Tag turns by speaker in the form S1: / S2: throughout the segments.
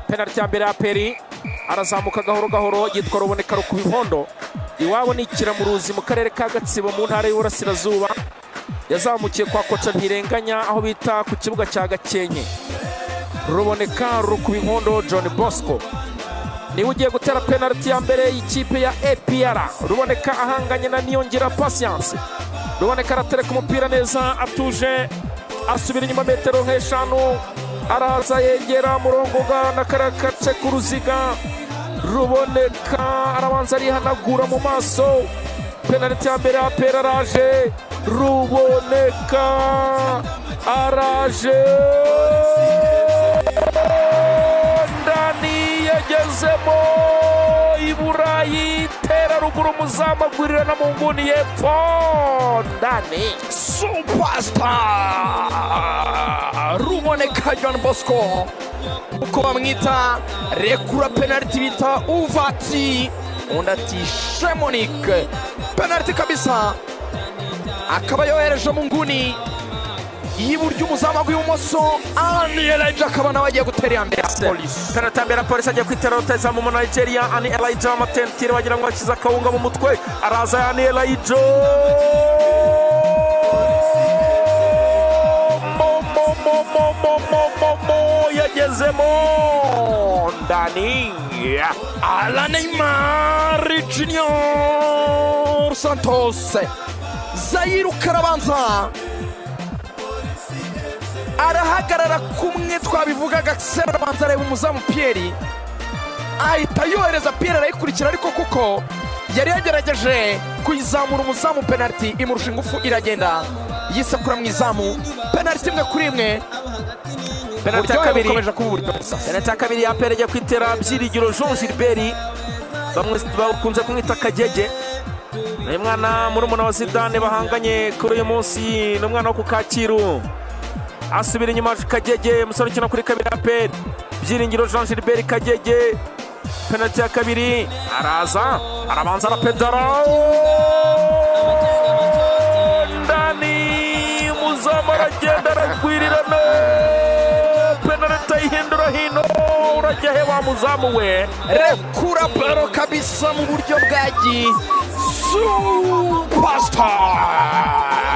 S1: Penaliti ya mbere ya APR. Arazamuka gahoro gahoro, yitwa Ruboneka Rukuba. Iwabo ni Kiramuruzi mu karere ka Gatsibo, mu ntara y'Uburasirazuba. Yazamukiye kwa koca Ntirenganya, aho bita ku kibuga cya Gakenke. Ruboneka Rukuba John Bosco niwe ugiye gutera penaliti ya mbere y'ikipe ya APR. Ruboneka ahanganye na Niyongira Patience. Ruboneka aratereka umupira neza atuje, asubira inyuma metero nk'eshanu, araza yegera murongo na kariya gace k'uruziga. Ruboneka arabanza arihanagura mu maso. Penaliti ya mbere ya APR, araje Ruboneka, araje ndani, yagezemo i Burayi, tera ruguru, umuzamu agwirirana mu nguni y'epfo, ndani.
S2: Superstar Ruboneka John Bosco, uko bamwita, rekura penaliti bita uvati, undi ati shemonike. Penaliti kabisa, akaba yohereje mu nguni y'iburyo, umuzamu w'ibumoso Ani Elijah akaba nawe agiye gutera iya mbere ya Polisi.
S1: Penaliti ya mbere ya Polisi, agiye kwitera rutahizamu mu Nigeria Ani Elijah. Amatentire wagira ngo ashyize akawunga mu mutwe. Araza Ani Elijah, mo mo mo mo mo mo mo mo, yagezemo ndani.
S2: Ala Neymar Junior Santos zayiruka, arabanza arahagarara kumwe twabivugaga, arabanza areba umuzamu Pierre, ahita yohereza Pierre arayikurikira, ariko kuko yari yagerageje kuyizamura umuzamu, penaliti imurusha ingufu, iragenda yisekura mu izamu. Penaliti 1-1.
S1: Penaliti ya
S2: Uburyohe
S1: kabiri.
S2: bukomeje kuba uburyohe.
S1: Penaliti ya kabiri ya APR, agiye kwitera Byiringiro Jean Gilbert, bamwe bakunze kumwita Kagege. Ni mwana murumuna wa Zidane bahanganye kuri uyu munsi, ni umwana wo ku Kacyiru. Asubira inyuma Kagege, umusore ukina kuri kabiri APR, Byiringiro Jean Gilbert Kagege. Penaliti ya kabiri, araza, arabanza arapedara ndani, umuzamu aragenda aragwirirana, penaliti ayihindura hino. Urajya he wa muzamu we?
S2: Rekura ballon kabisa mu buryo bwa gi superstar.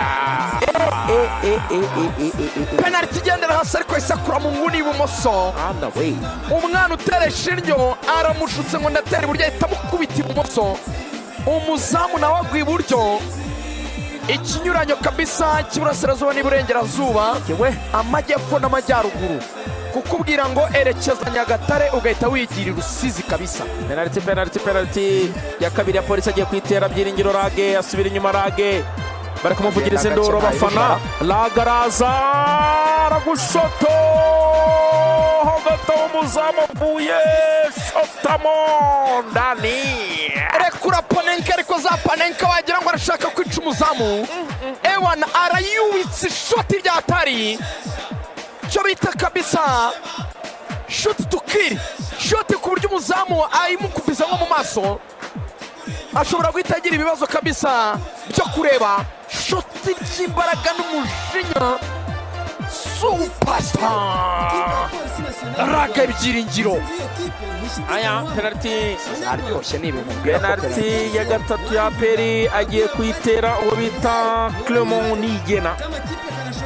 S2: Penaliti igendera hasi ariko isakura mu nguni y'ibumoso. Umwana uteresha indyo aramushutse ngo ndatera iburyo, ahita amukubita ibumoso, umuzamu nawe agwa iburyo. Ikinyuranyo kabisa cy'iburasirazuba n'iburengerazuba, amajyepfo n'amajyaruguru, kukubwira ngo erekeza Nyagatare ugahita wigira i Rusizi kabisa.
S1: Penaliti, penaliti, penaliti ya kabiri ya Polisi, agiye kwitera Byiringiro Rage. Asubira inyuma Rage, bari kumuvugiriza induru abafana. Rage araza, aragushoto hagati aho umuzamu avuye, shotamo ndani.
S2: Rekura panenka, ariko za panenka wagira ngo arashaka kwica umuzamu. Ewana, arayubitse ishoti rya tari cyo bita kabisa shoti tukiri shoti, ku buryo umuzamu ayimukubise nko mu maso ashobora guhita agira ibibazo kabisa byo kureba. Shoti ry'imbaraga n'umujinya, superstar Raga Ibyiringiro.
S1: Aya penaliti
S2: Aryoshye ni ibintu.
S1: Penaliti ya gatatu ya APR, agiye kuyitera uwo bita Clement Niyigena.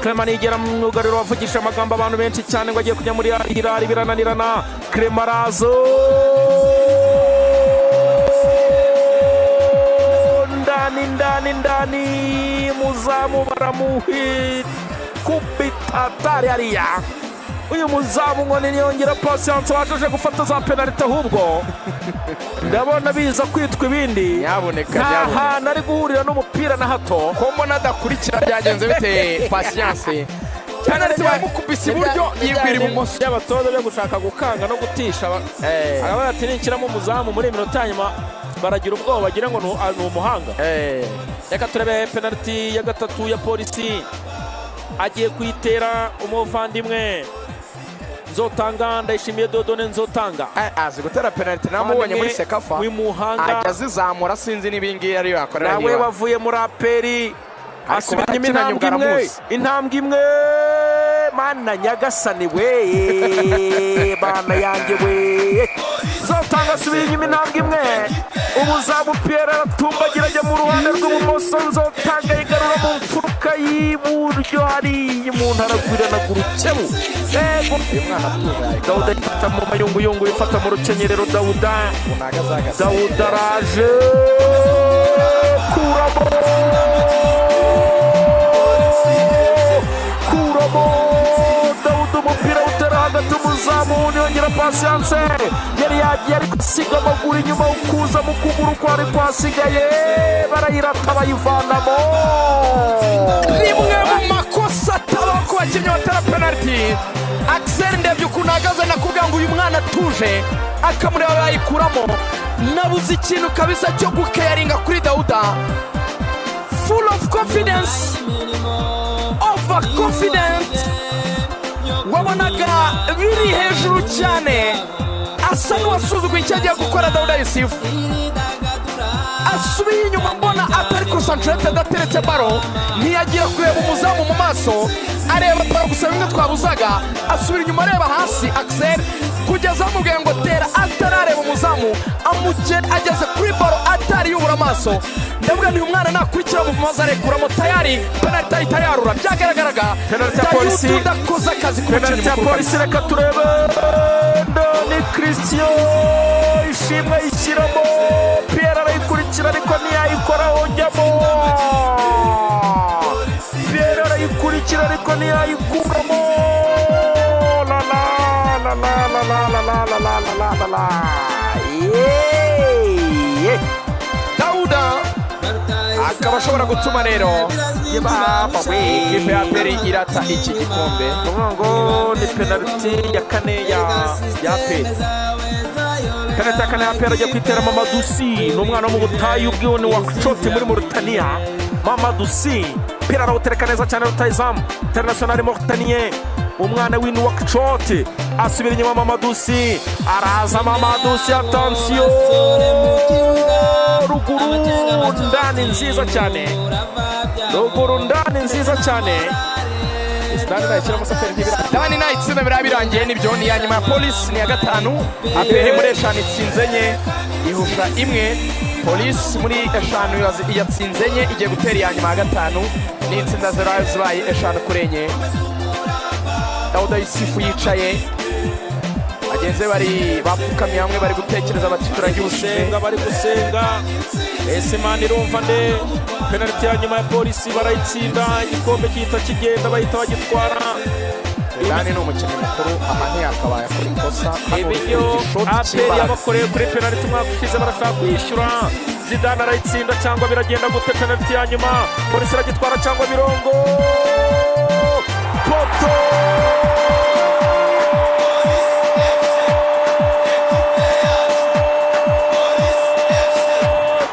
S1: Clement Niyigena mu myugariro wavugisha amagambo abantu benshi cyane ngo agiye kujya muri Al Hilal, birananirana. Clement arazo ndani ndani ndani, muzamu baramuhikubita atari hariya. Uyu muzamu ngo ni Niyongira Patience waje gufata za penaliti, ahubwo ndabona biza kwitwa ibindi.
S2: Nyaboneka.
S1: Nta
S2: Nyaboneka.
S1: hantu ari guhurira n'umupira na hato.
S2: Ko mbona adakurikira, byagenze bite? Patience, penaliti bamukubise iburyo, yibwira ibumoso.
S1: By'abatoza byo gushaka gukanga no gutisha, aravuga ati ninshyiramo umuzamu muri iyi minota ya nyuma baragira ubwoba bagira ngo ni umuhanga. Reka turebe penaliti ya gatatu ya Polisi, agiye kuyitera umuvandimwe Nzotanga Ndayishimiye Dodone Nzotanga.
S2: Azi gutera penaliti, namubonye muri CECAFA
S1: w'imuhanga.
S2: Ajya azizamura, sinzi n'ibingibi ariyo yakorera
S1: Nawe
S2: niba
S1: wavuye muri APR, asubira inyuma
S2: barakinanye
S1: intambwe imwe.
S2: ubwo aramuzi.
S1: Intambwe imwe. Mana nyagasani we, mana yanjye we. Zotanga asubira inyuma intambwe imwe, umuzamu Pierre aratumbagira ajya mu ruhande rw'ibumoso. Nzotanga yigarura mu mfuruka y'iburyo, hariya umuntu aragwiranaga urukebu. Ego.
S2: Uyu mwana atuje.
S1: Dawuda yifata mu mayunguyungu, yifata mu rukenyerero. Dawuda,
S2: unaga zagase.
S1: Dawuda araje, kuramo, kuramo. Dawuda umupira utera hagati, umuzamu niyongera Patience yari yagiye ari gusiga amaguru inyuma, ukuza mu kuguru kwari kwasigaye, barayirata bayivanamo.
S2: Rimwe mu makosa atabaho ku bakinnyi batera penaliti. Axel, ndebye ukuntu ahagaze, nakubwira ngo uyu mwana atuje, akamureba bayikuramo. Nabuze ikintu kabisa cyo gukeyaringa kuri Dawuda. Full of confidence, over confident, wabonaga biri hejuru cyane, asa n'uwasuzuguye icyo agiye gukora. Dawuda Yusufu asubiye inyuma, mbona atari concentrate, adateretse ballon, ntiyagira kureba umuzamu mu maso, areba ballon gusa, bimwe twabuzaga. Asubira inyuma areba hasi Axel, kugeza amubwiye ngo tera, atarareba umuzamu, amugera ageze kuri ballon atari yubura amaso. Ndavuga nti uyu mwana nakurikira mu maze arekuramo, tayari penaliti ahita yarura, byagaragaraga.
S1: Penaliti ya Polisi.
S2: Dawudi udakoze akazi k'umukinnyi
S1: Penaliti ya
S2: mukuru.
S1: Polisi, reka turebe. Ni Christian Ishimwe ayishyiramo, Pierre arayikurikira ariko ntiyayikora, wongemo. Pierre arayikurikira ariko ntiyayikuramo. La la la la la la la la la la la la la. Yeee.
S2: Dawuda akaba ashobora gutuma rero
S1: Yebaba we.
S2: ikipe ya APR irata iki gikombe.
S1: Ni ukuvuga ngo ni penaliti ya kane ya APR. Penaliti ya kane ya APR, agiye kwitera Mamadou Sy, ni umwana wo mu butayu bw'iwe wa Cote muri Mauritania. Mamadou Sy, Pierre arawutereka neza cyane, rutayizamu international mauritanien, umwana w'i Nouakchott, asubira inyuma. Mamadou Sy araza, Mamadou Sy, attention, ruguru ndani, nziza cyane, ruguru ndani, nziza cyane.
S2: Dani nayishyiramo safari ntibira. Dani nayitsinda biraba birangiye. Nibyo, ni iya nyuma ya Polisi, ni iya gatanu. APR muri 5 itsinze 4, ihusha imwe. Polisi muri 5 yatsinze 4, igiye gutera iya nyuma ya gatanu, n'itsinda zero zibaye 5-4. Dawuda Yusufu yicaye, bagenzi be bari bapfukamye hamwe, bari gutekereza bati turagihushe.
S1: Gusenga, bari gusenga. Ese Mana irumva nde? Penaliti ya nyuma ya Polisi, barayitsinda, igikombe gihita kigenda, bahita bagitwara.
S2: Dani ni umukinnyi mukuru, aha ntiyakabaye akora ikosa hano.
S1: Ibiryo
S2: igishoti
S1: APR
S2: cy'imbaraga.
S1: Yabakoreye kuri penaliti umwaka ushize, barashaka kwishyura. Zidane arayitsinda cyangwa biragenda gute? Penaliti ya nyuma, Polisi iragitwara cyangwa mirongo poto?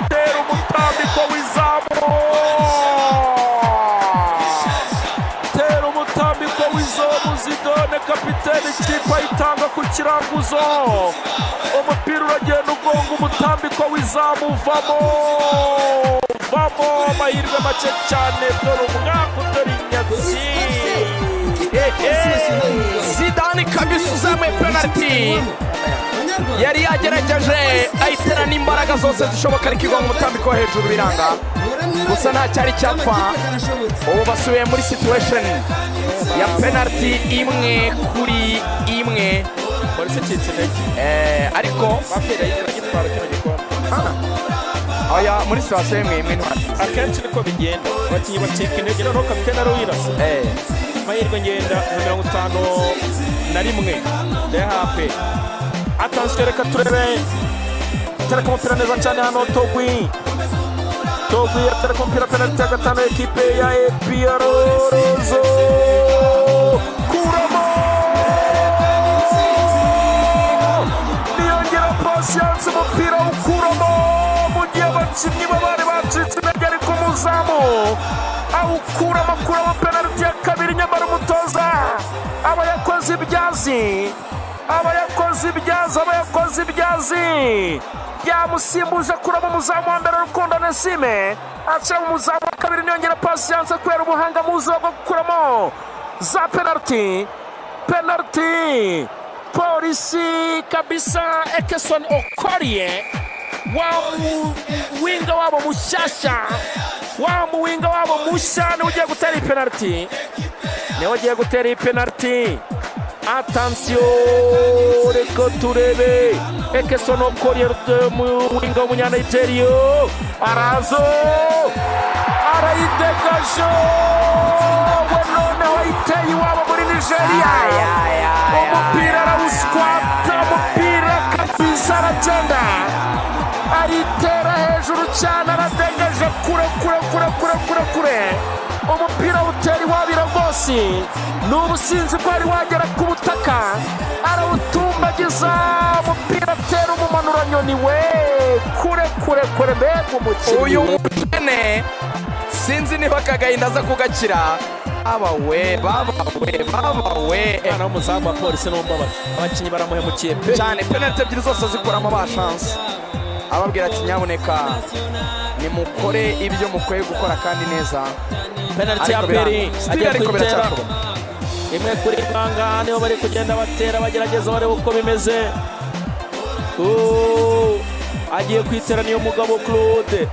S1: Tera umutambiko w'izamu, tera umutambiko w'izamu. Zidane kapiteni, ikipe ayitanga ku kiranguzo, umupira uragenda ugonga umutambiko w'izamu, uvamo, vamo. Amahirwe make cyane, dore umwaka, dore inyatsi.
S2: Zidane kabisa uzamuye penaliti, yari yagerageje ayitera n'imbaraga zose zishoboka, ariko igwa mu mutambiko wo hejuru biranga. Gusa nta cyari cyapfa. Ubu basubiye muri situation ya penaliti 1-1.
S1: Polisi icitse intege.
S2: Ariko
S1: APR iragitwara kino gikombe.
S2: Oya, muri situation 1-1 ntwari.
S1: Akenshi niko bigenda, abakinnyi bacika intege, noneho kapitene arawirasa. Amahirwe ngenda nka 51 ndayahape. Attention, reka turebe. Tereka umupira neza cyane hano, Togwi, Togwi atereka umupira. Penaliti ya gatanu, ekipe ya APR, Rozo, kuramo. Niyongera Patience, umupira ukuramo mu gihe abakinnyi bo bari bacitse intege, ariko umuzamu awukuramo, akuramo penaliti ya kabiri. Nyamara umutoza aba yakoze ibyazi, aba yakoze ibyazi, aba yakoze ibyazi. Yamusimbuje, akuramo umuzamu wa mbere Rukundo Nesime, ashyira mu muzamu wa kabiri Niyongera Patience, kubera ubuhanga muzi bwo gukuramo. Za penalty, penalty Polisi kabisa. Ekeson Okorie, wa muwinga wabo mushyashya, wa muwinga wabo mushya, niwe ugiye gutera iyi penalty, niwe ugiye gutera iyi penalty. Attention, reka turebe. Ekeson Okorie, muwinga w'umunyanigeria, arazo arayidegaje we, noneho ayiteye iwabo muri Nigeria. Umupira arawuswata, umupira kabisa, aragenda ayitera hejuru cyane, aradegaje kure kure kure kure kure kure. Umupira utera iwabira rwose, ni ubusinzi bwari wagera ku butaka, arawutumbagiza umupira, atera umumanuranyoni we kure kure kure. Mbega umukinnyi!
S2: Uyu mukene sinzi niba akagahinda aza kugakira. Baba we, baba we, baba we!
S1: Umwana w'umuzamu wa Polisi n'umbabaje, abakinnyi baramuhemukiye pe.
S2: Cyane, penaliti ebyiri zose zikuramo ba chance, ababwira ati: "Nyabuneka nimukore ibyo mukwiye gukora kandi neza."
S1: Penaliti ya
S2: Ariko biranga.
S1: Peri
S2: Still
S1: agiye
S2: ariko
S1: kuyitera.
S2: Biracyashoboka.
S1: 1-0, nibo bari kugenda batera, bagerageza bareba uko bimeze. Oh, agiye kwitera niyo mugabo Claude,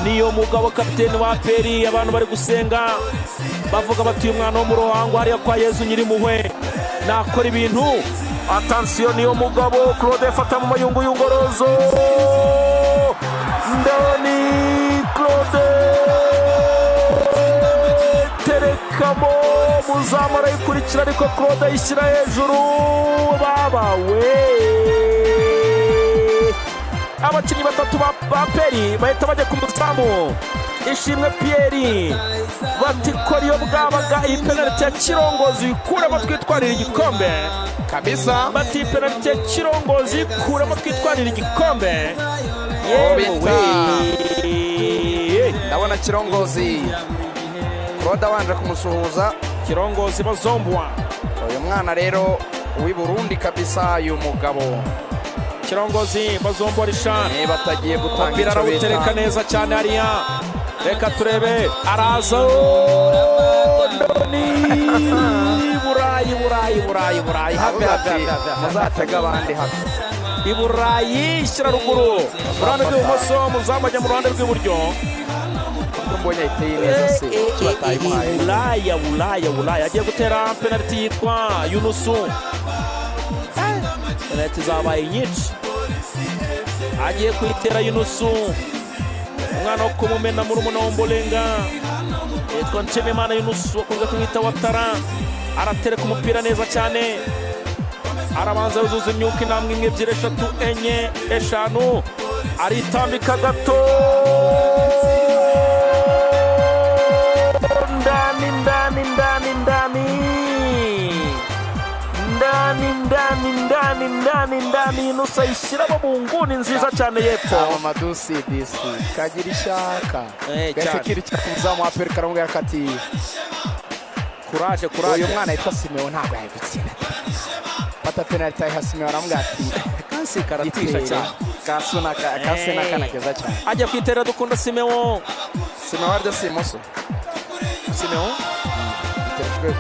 S1: niyo mugabo kapiteni wa APR. Abantu bari gusenga bavuga bati: "Uyu mwana wo mu Ruhango hariya kwa Yezu Nyirimuhwe nakora ibintu." Attention, niyo mugabo Claude, fata mu mayunguyungorozo ndani. Claude terekamo, muzamu arayikurikira, ariko Claude ayishyira hejuru. Babawe, abakinnyi batatu ba APR bahita bajya ku muzamu Ishimwe Pierre, bati: "Kora iyo bwabaga, iyi penaliti ya Kirongozi uyikuremo twitwarira igikombe."
S2: Kabisa.
S1: Bati: "Iyi penaliti ya Kirongozi ikuremo twitwarira igikombe." Yewe we.
S2: Ndabona Kirongozi Claude abanje kumusuhuza.
S1: Kirongozi bazombwa.
S2: Uyu mwana rero w'i Burundi kabisa, uyu mugabo.
S1: Kirongozi bazombwa Richard.
S2: Niba atagiye gutanga
S1: Umupira
S2: icyo
S1: arawutereka
S2: bita
S1: neza cyane hariya. Reka turebe, araza Ndoni. Burayi, Burayi, Burayi, Burayi, have have have have.
S2: Muzatega abandi hafi.
S1: I Burayi, shyira ruguru mu ruhande rw'ibumoso, muzamu ajya mu ruhande rw'iburyo.
S2: Kuko mbonye ayiteye neza se, icyo batayimuhaye?
S1: Bulaya, Bulaya, Bulaya. Agiye gutera penaliti yitwa Yunusu. Penaliti zabaye nyinshi, agiye kuyitera Yunusu, umwana wo kumumena muri umuna w'Ombolenga, yitwa Nshimimana Yunusu, bakunze kumwita Watara. Aratereka umupira neza cyane, arabanza yuzuza imyuka, intambwe imwe, ebyiri, eshatu, enye, eshanu, aritambika gato, ndani ndani ndani ndani ndani ndani ndani ndani ndani. Inusa ayishyiramo mu nguni nziza cyane y'epfo.
S2: Amadusi disi kagira ishaka. Gahise
S1: Cyane.
S2: Kiri umuzamu wa APR karamubwira kati:
S1: Kuraje.
S2: "Uyu
S1: Kuraje.
S2: mwana yitwa Simeon ntabwo yabitsinda." Fata penaliti ayiha Simeon, aramubwira ati:
S1: Kasi karatisha
S2: "Gitere."
S1: cyane.
S2: Kasu n'akana keza cyane.
S1: Ajya kwiterera Dukunda Simeon.
S2: Simeon arya si imoso.
S1: Simeon
S2: Giterejwe.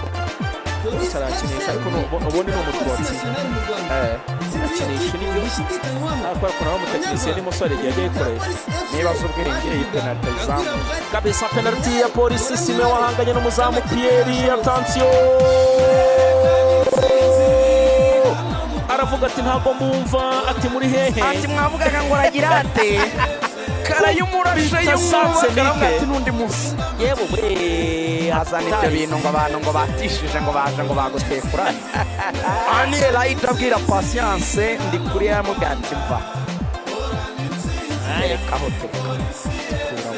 S1: arakinisha, ariko ubundi ni umututsi. Akinisha nibyo, ariko nawe umutekinisiye n'umusore igihe agiye ayikoresha.
S2: Niba azi ubwenge, iyi penaliti ayizamu.
S1: Kabisa, penaliti ya Polisi. Simeon ahanganye n'umuzamu Pierre. Attention, aravuga ati: "Ntabwo mumva," ati: "Muri hehe?"
S2: Ati: "Mwavugaga ngo aragira ate?" Karayumurashe
S1: Bita
S2: y'umwuba.
S1: Sanse.
S2: Karamubwira
S1: Nike.
S2: ati: "N'undi munsi."
S1: Yewe we!
S2: Azana ibyo bintu ngo abantu ngo batishije, ngo baje ngo baguteye kurani ani. Erayida abwira Patience ndi kuri, yaramubwira ati: "Mva, terekaho, tereka."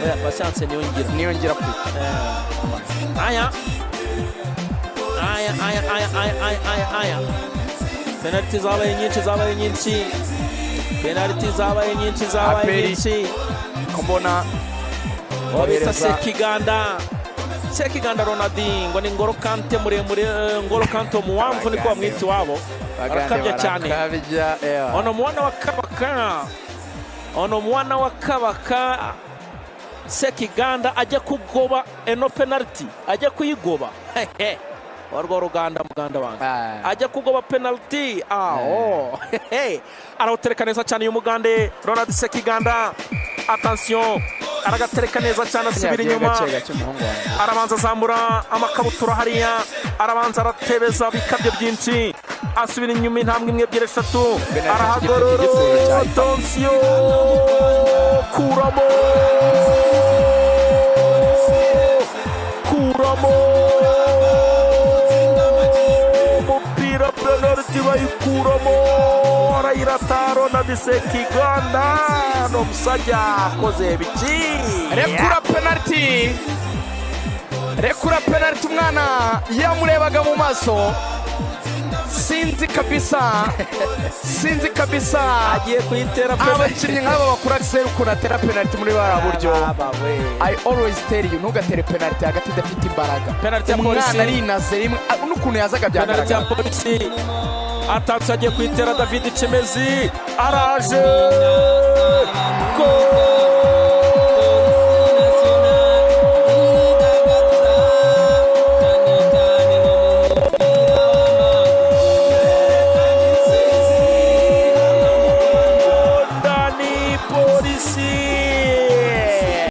S1: Oya, Patience niyo ngira.
S2: Niyo ngira kwita.
S1: Aya aya aya aya aya aya aya aya, penaliti zabaye nyinshi, zabaye nyinshi, penaliti zabaye nyinshi, zabaye
S2: APR.
S1: nyinshi.
S2: Ko mbona
S1: Uwo bita Sekiganda, Sekiganda Ronaldi, ngo ni Ngoro Kante muremure, Ngoro Kante muwamvu niko bamwita iwabo, arakabya cyane.
S2: Barakabya, ewa.
S1: Ono mwana wa Kabaka, ono mwana wa Kabaka. Sekiganda ajya kugoba eno penaliti, ajya kuyigoba. Hehe, warwo ruganda muganda wanjye, ajya kugoba penaliti aho. Hehe, arawutereka neza cyane uyu mugande Ronald Sekiganda. Attention, aragatereka neza cyane, asubira inyuma.
S2: Gake gake, umuhungu wanjye.
S1: Arabanza azamura amakabutura hariya, arabanza aratebeza bikabyo byinshi, asubira inyuma intambwe imwe, ebyiri, eshatu.
S2: Penalty.
S1: Arahagorora.
S2: Igipfunsi cya
S1: Attention, kuramo, kuramo umupira, penalty bayikuramo, arayirata Ronald Sekiganda. Ni umusajya akoze biki?
S2: Rekura penaliti, rekura penaliti. Umwana yamurebaga mu maso. Sinzi kabisa, sinzi kabisa.
S1: Agiye kuyitera penalty.
S2: Abakinnyi nk'aba bakura zeru ukuntu atera penaliti muri bariya buryo. I always tell you, ntugatere penaliti hagati idafite imbaraga.
S1: Penaliti ya
S2: Umwana
S1: polisi.
S2: arinaze rimwe, n'ukuntu yazaga
S1: Penaliti ya
S2: byagaragara.
S1: polisi. Atatse, agiye kuyitera David Cemezi, araje. Gol!